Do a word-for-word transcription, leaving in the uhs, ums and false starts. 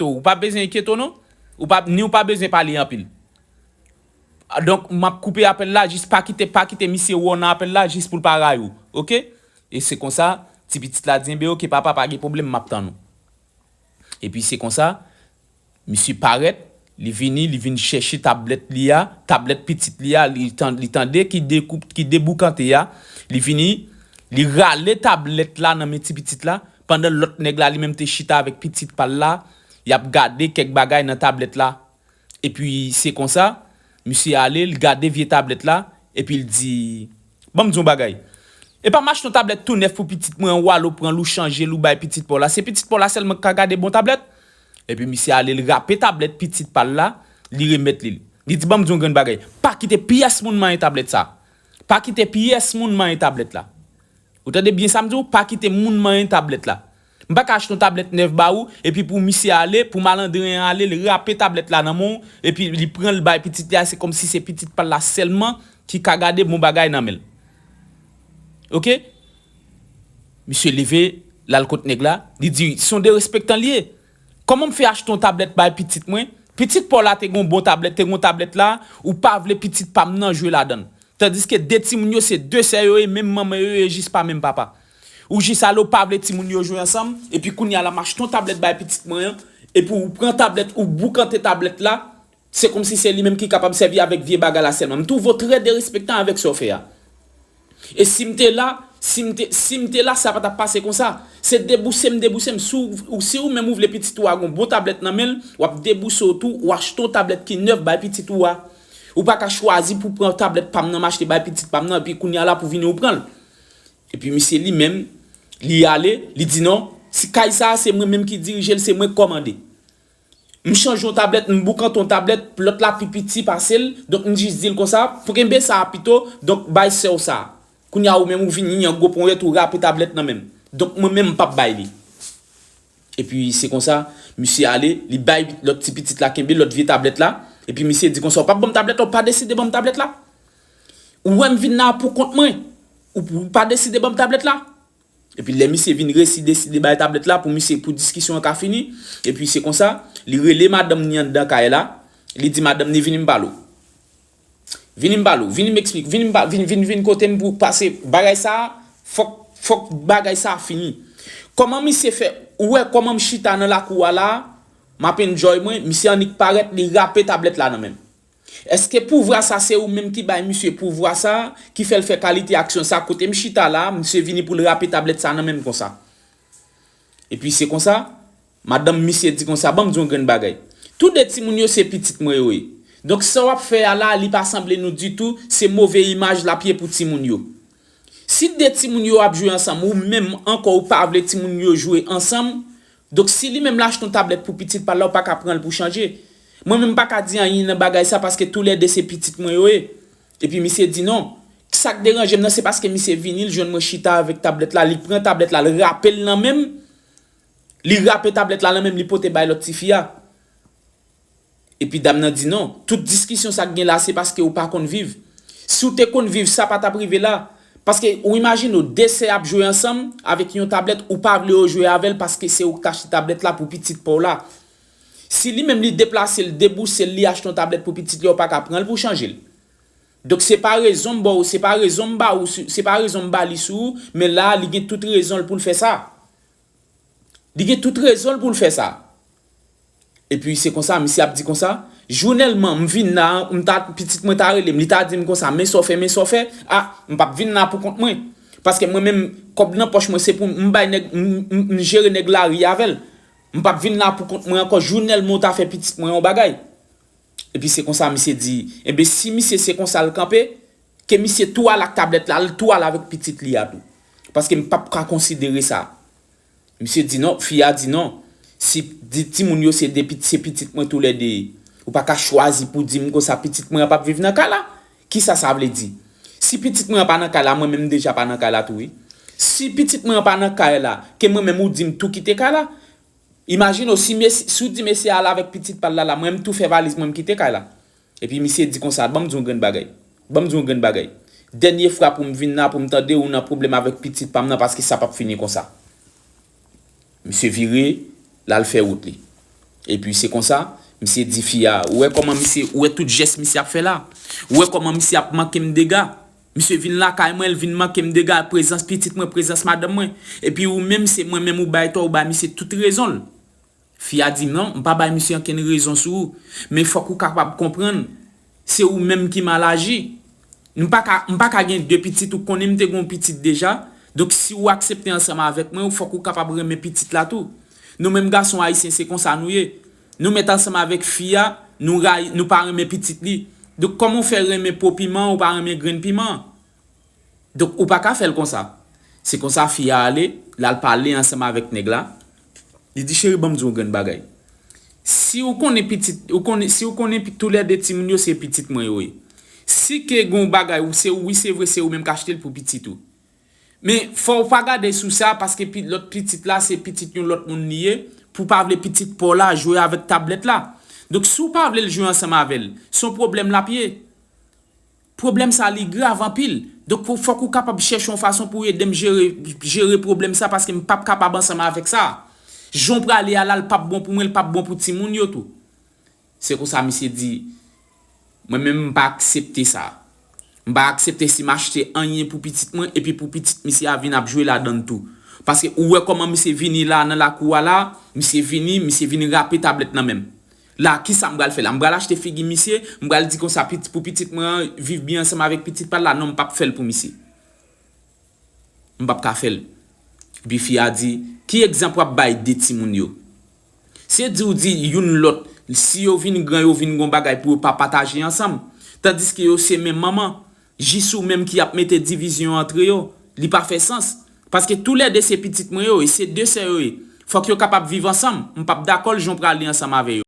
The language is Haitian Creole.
enkyete w. Ou pa bezwen enkyete w non. Ou pa, ni ou pa bezwen pale anpil. Donk, m ap koupe apèl la, jis pa kite, pa kite misye wè w nan apèl la, jis pou l pa rayi w. Oke? E se konsa, ti pitit la di, enben, oke, papa, pa gen pwoblèm, m ap tann ou. Epi se konsa, misye parèt, li vini, li vin chèche tablèt li a, tablèt pitit li a, li tan-, li tande ki dekoup-, ki deboukante a, li vini, li rale tablèt la nan men ti pitit la, pandan lòt nèg la, li menm te chita avèk pitit pa l la, y ap gade kèk bagay nan tablèt la. Epi se konsa, misye ale, l gade vye tablèt la, epi l di, ban m di yon bagay. E pa m achte yon tablèt tou nèf pou pitit mwen, ou al ou pran l, ou chanje l, ou bay pitit pa w la. Se pitit pa w la sèlman ki ka gade bon tablèt. Epi misye ale, l rape tablèt pitit pa l la, li remèt li l. Li di, ban m di yon grenn bagay. Pa kite pyès moun manyen tablèt sa. Pa kite pyès moun manyen tablèt la. Ou tande byen sa m di w? Pa kite moun manyen tablèt la. M pa ka achte yon tablèt nèf ba ou, epi pou misye ale, pou malandren an ale, li rape tablèt la nan men w, epi li pran l bay pitit li a, se kòmsi se pitit pa l la sèlman ki ka gade bon bagay nan men l. Oke? Misye leve, l al kot nèg la, li di, se yon derespektan li ye. Kòman m fè achte yon tablèt bay pitit mwen? Pitit pa w la te gen yon bon tablèt, te gen yon tablèt la, ou pa vle pitit pa m nan jwe ladan l. Tandiske de timoun yo se de sè yo ye, menm manman yo ye, jis pa menm papa. Ou jis ale, ou pa vle timoun yo jwe ansanm, epi kounye a la m achte yon tablèt bay pitit mwen an, epi ou pran tablèt, ou boukante tablèt la, se kòmsi se li menm ki kapab sèvi avèk vye bagay la sèlman. M twouve w trè derespektan avèk sa w fè a. E si m te la, si m te, si m te la, sa pa t ap pase konsa. Se debouse m, debouse m. Si w, ou, si ou menm ou vle pitit ou a gen yon bon tablèt nan men l, w ap debouse w tou, ou achte yon tablèt ki nèf bay pitit ou a. Ou pa ka chwazi pou pran tablèt pa m nan, m achte bay pitit pa m nan, epi kounye a la pou vini ou pran l. Epi misye li menm, li ale, li di non, si kay sa a se mwen menm ki dirije l, se mwen k kòmande. M chanje yon tablèt, m boukante yon tablèt, lòt la pi piti pase l, donk m jis di l konsa, pou kenbe sa a pito, donk bay sè w sa a. Kounye a ou menm ou vini, yon gwo ponyèt, ou rape tablèt nan men m. Donk mwen menm m p ap bay li. Epi se konsa, misye ale, li bay lòt ti pitit la kenbe lòt vye tablèt la. Epi misye di konsa, ou p ap ban m tablèt la, ou pa deside ban m tablèt la. Ou wè m vin la pou kont mwen. Ou, ou pa deside ban m tablèt la. Epi lè misye vin resi deside bay tablèt la pou misye, pou diskisyon an ka fini. Epi se konsa, li rele madanm ni anndan kay la. Li di madanm ni vini m pale w. Vini m pale w, vini m eksplike, vini m pa, vin, vin, vin kote m pou pase bagay sa a, fòk, fòk bagay sa a fini. Kòman misye fè, ou wè kòman m chita nan lakou a la, m ap enjoy mwen, misye annik parèt, li rape tablèt la nan men m. Èske pouvwa sa se ou menm ki bay misye pouvwa sa, ki fè l fè kalite aksyon sa, kote m chita la, misye vini pou l rape tablèt sa nan men m konsa? Epi se konsa, madanm misye di konsa, ban m di yon grenn bagay. Tou de timoun yo se pitit mwen yo ye. Donk sa w ap fè a la, li pa sanble nou ditou, se move imaj l ap ye pou timoun yo. Si de timoun yo ap jwe ansanm, ou menm ankò ou pa vle timoun yo jwe ansanm, donk si li menm l achte yon tablèt pou pitit pa l la, ou pa ka pran l pou chanje. Mwen menm m pa ka di anyen nan bagay sa paske toulède se pitit mwen yo ye. Epi misye di non. Sa k deranje m nan se paske misye vini, l jwenn mwen chita avèk tablèt la, li pran tablèt la, l rape l nan men m. Li rape tablèt la nan men m, li pote bay lòt tifi a. Epi dam nan di non, tout diskisyon sa k gen la se paske ou pa konn viv. Si w te konn viv, sa pa t ap rive la. Paske ou imajine w, de sè ap jwe ansanm avèk yon tablèt, ou pa vle yo jwe avè l paske se ou k t achte tablèt la pou pitit pa w la. Si li menm li deplase l, debouse l, li achte yon tablèt pou pitit li a, ou pa ka pran l pou chanje l. Donk se pa rezon m ba w, se pa rezon m ba w, se pa rezon m ba li sou ou, men la a li gen tout rezon l pou l fè sa. Li gen tout rezon l pou l fè sa. Epi se konsa, misye ap di konsa, jounèlman m vin la, m ta, pitit mwen ta rele m, li ta di m konsa, men sa w fè, men sa w fè, a, m p ap vin la pou kont mwen. Paske mwen menm, kòb nan pòch mwen, se pou m bay nèg, m, m, m jere nèg lari avè l. M p ap vin la pou kont mwen ankò, jounèlman w ta fè pitit mwen yon bagay. Epi se konsa misye di, enben si misye se konsa l kanpe, ke misye tou al ak tablèt la, l tou al avèk pitit li a tou. Paske m p ap ka konsidere sa. Misye di non, fi a di non. Si di timoun yo se de pit-, se pitit mwen toulède ye. Ou pa ka chwazi pou di m konsa pitit mwen an p ap viv nan kay la. Kisa sa vle di? Si pitit mwen an pa nan kay la, mwen menm m deja pa nan kay la tou wi. Si pitit mwen an pa nan kay la, ke mwen menm ou di m tou kite kay la, imajine w, si mesye, si w di mesye a al avèk pitit pa l la, la, mwen m tou fè valiz mwen m kite kay la. Epi misye di konsa, ban m di yon grenn bagay. Ban m di yon grenn bagay. Dènye fwa pou m vin la, pou m tande ou nan pwoblèm avèk pitit pa m nan, paske sa p ap fini konsa. Misye vire, l al fè wout li. Epi se konsa, misye di fi a, ou wè kòman misye, ou wè tout jès misye ap fè la? Ou wè kòman misye ap manke m dega? Misye vin lakay mwen, l vin manke m dega, prezans pitit mwen, prezans madanm mwen. Epi ou menm, se mwen menm ou bay tò, ou bay misye tout rezon l. Fi a di, non, m pa bay misye ankenn rezon sou ou. Men fòk ou kapab konprann, se ou menm ki mal aji. M pa ka, m pa ka gen de pitit, ou konnen m te gen yon pitit deja. Donk, si ou aksepte ansanm avèk mwen, ou fòk ou kapab renmen pitit la tou. Nou menm gason ayisyen, se konsa nou ye. Nou met ansanm avèk fi a, nou rayi, nou pa renmen pitit li. Donk, kòman w fè renmen po piman, ou pa renmen grenn piman? Donk, ou pa ka fè l konsa. Se konsa fi a ale, l al pale ansanm avèk nèg la. Li di, cheri, ban m di w yon grenn bagay. Si ou konnen pitit, ou konnen, si ou konnen pi- toulède timoun yo, se pitit mwen yo ye. Si ke gen yon bagay, ou se, wi, se vre, se ou menm k achte l pou pitit ou. Men, fò w pa gade sou sa, paske pi- lòt pitit la, se pitit yon lòt moun li ye. Pou pa vle pitit pa w la, jwe avèk tablèt la. Donk, si w pa vle l jwe ansanm avè l, se yon pwoblèm l ap ye. Pwoblèm sa, li grav anpil. Donk, fò- fòk ou kapab chèche yon fason pou w ede m jere, jere pwoblèm sa, paske m p ap kapab ansanm avèk sa. Jan w prale a la, l p ap bon pou mwen, l p ap bon pou timoun yo tou. Se konsa misye di, mwen menm m pa aksepte sa. M pa aksepte si m achte anyen pou pitit mwen, epi pou pitit misye a vin ap jwe ladan l tou. Paske ou wè kòman misye vini la nan lakou a la, misye vini, misye vini rape tablèt nan men m. La, kisa m pral fè la? M pral achte figi misye, m pral di konsa pit- pou pitit mwen an viv byen ansanm avèk pitit pa l la? Non, m p ap fè l pou misye. M p ap ka fè l. Epi fi a di, ki egzanp w ap bay de timoun yo? Se di w di youn lòt, si yo vin gran, yo vin gon bagay pou yo pa pataje ansanm. Tandiske yo se menm manman. Jis ou menm ki ap mete divizyon antre yo. Li pa fè sans. Paske toulède se pitit mwen yo, e se de sè yo ye. Fòk yo kapab viv ansanm. M p ap dakò l jan w prale ansanm avè yo.